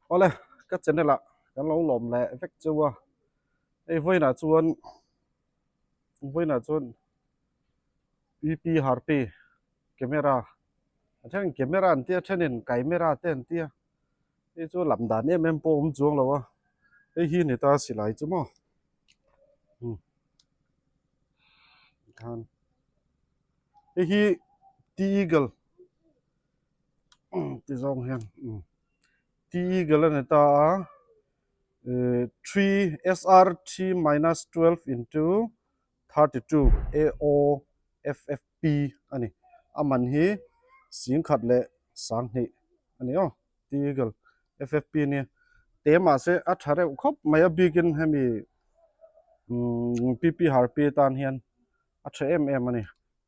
Awle ka channel ah kan lo lawm leh vek cheu a, hei vawiinah chuan vawiinah chuan P P Harpy camera a then camera an tia a thenin camera te an tia hei chu lam dan em em pawh a awm chuang lo a, hei hi ni ta silai chu maw umm khan hei hi T eagle. ti zawng hian T eagle a ni ta a 3 SR 3 minus 12 into 32 AOFFP a ni a man hi singkhat leh sanghnih a ni aw T eagle FFP a nia te mahse a tha reuh khawp mai a bikin hemi PP harpi tan hian a tha em em a ni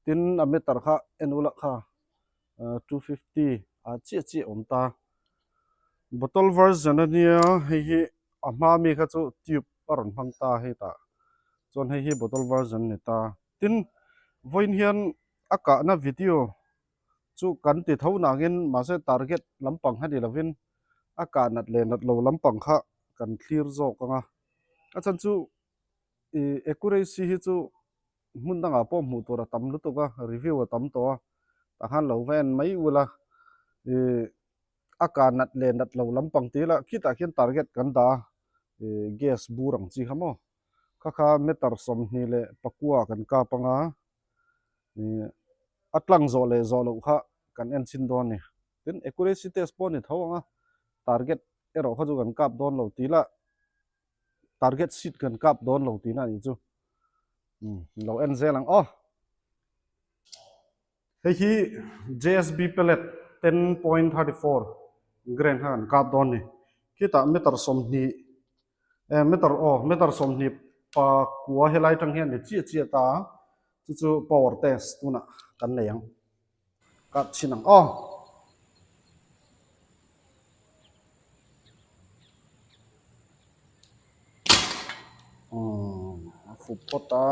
tin a meter kha en ula kha. 250 ah chiah chiah a awm ta bottle version a nia hei hi a hma mi kha chu tube a rawn hmang ta hei tah chuan hei hi bottle version a ni ta tin vawiin hian a kahna video chu kan ti tho nangin mahse target lampang kha ni lovin a kah nat leh nat lo lampang kha kan thlir zawk ang a a chhan chu ih accuracy hi chu hmun dangah pawh hmuh tur a tam lutuk a review a tam tawh a tah khan lo va en mai ula ih a kah nat leh nat lo lampang tih lah khitah khian target kan dah a ih gas bur ang chi kha maw kha kha meter 24 kan kap anga ih a tlang zawh leh zawh loh kha kan en chhin dawn a ni tin accuracy test pawh a ni tho ang a target erawh kha chu kan kap dawn lo tih lah. Target sheet kan kap dawn lo tihna a nih chu. Umm lo en zel ang aw. Hei hi JSB pellet 10.34 grain kha kan kap dawn ni. Khitah meter 20 eh meter aw meter 29 helai atang hian ni chiah chiah ta a chu chu power test tunah kan nei ang. Kap chhin ang aw. Umm a fuh phawt a.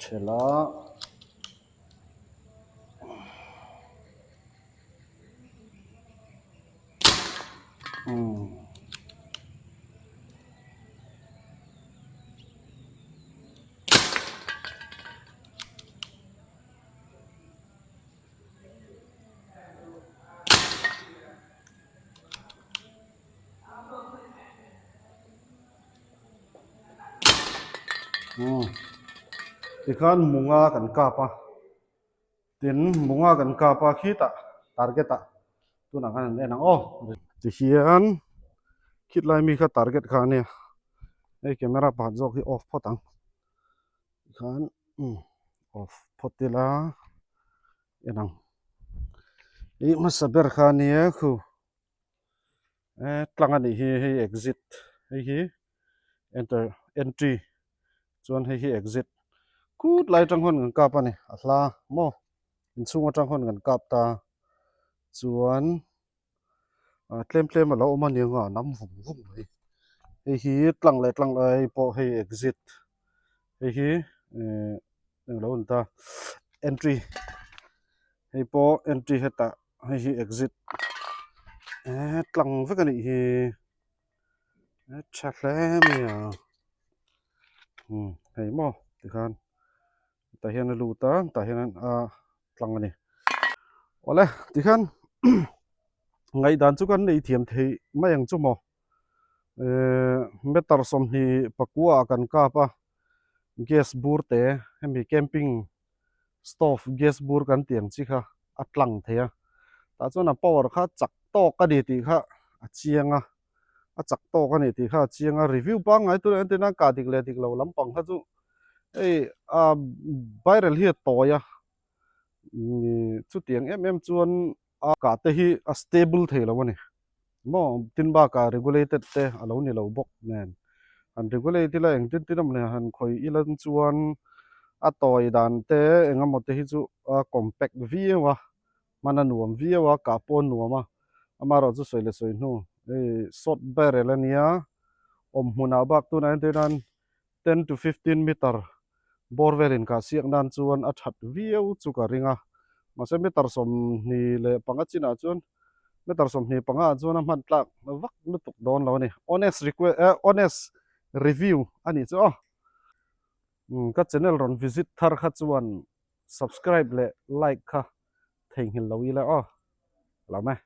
Ṭhelh a. Umm. Tikhan munga kan kap a tin munga kan kap a khitah target ah tunah khan an en ang aw tihian khitlai mi kha target kha a nia hei camera pakhat zawk hi off phawt ang tikhan off phawt ila en ang ih hmasa ber kha a nia khu. Eh tlang a nih hi hei exit hei hi enter entry chuan hei hi exit kut lai atang hawn kan kap a ni a hla maw inchhung atang hawn kan kap ta chuan ah tlem tlem a lo awm a ni ang a nam vung vung mai hei hi tlang leh tlang lai pawh hei exit hei hi eh englo a ni ta entry hei pawh entry hetah. Hei hi exit eh tlang vek a nih hi eh tha hle mai a umm hei maw tikhan tah hian a lut a tah hian a tlang a ni awle tikhan ngaihdan chu kan nei thiam theih mai ang chu maw eh meter 24 ah kan kap a gas bur te hemi camping stove gas bur kan tih ang chi kha a tlang thei a tah chuan a power kha chak tawk a ni tih kha a chiang a a chak tawk a ni tih kha a chiang a review pangngai tur entir nan kah dik leh dik lo lampang kha chu hei a viral hi a tawi a chutiang em em chuan a kah te hi a stable thei lo a ni maw tin bakah regulated te a lo ni lo bawk nen han regulate ila engtin tin emaw ni han khawih ila chuan a tawi dan te eng emaw te hi chu a compact viau a hman a nuam viau a kah pawh a nuam a amaherawh chu sawi leh sawi hnu hei short barrel a nia awm hmunah bak tunah entir nan 10 to 15 meter bawr vel inkah siak nan chuan a that viau chu ka ring a. Mahse meter 25 chinah chuan meter 25 ah chuan a hman tlak vak lutuk dawn lo a ni. Honest request eh honest review a nih chu aw. Umm ka channel rawn visit thar kha chuan subscribe leh like kha theihnghilh lo ila aw. Lo mai.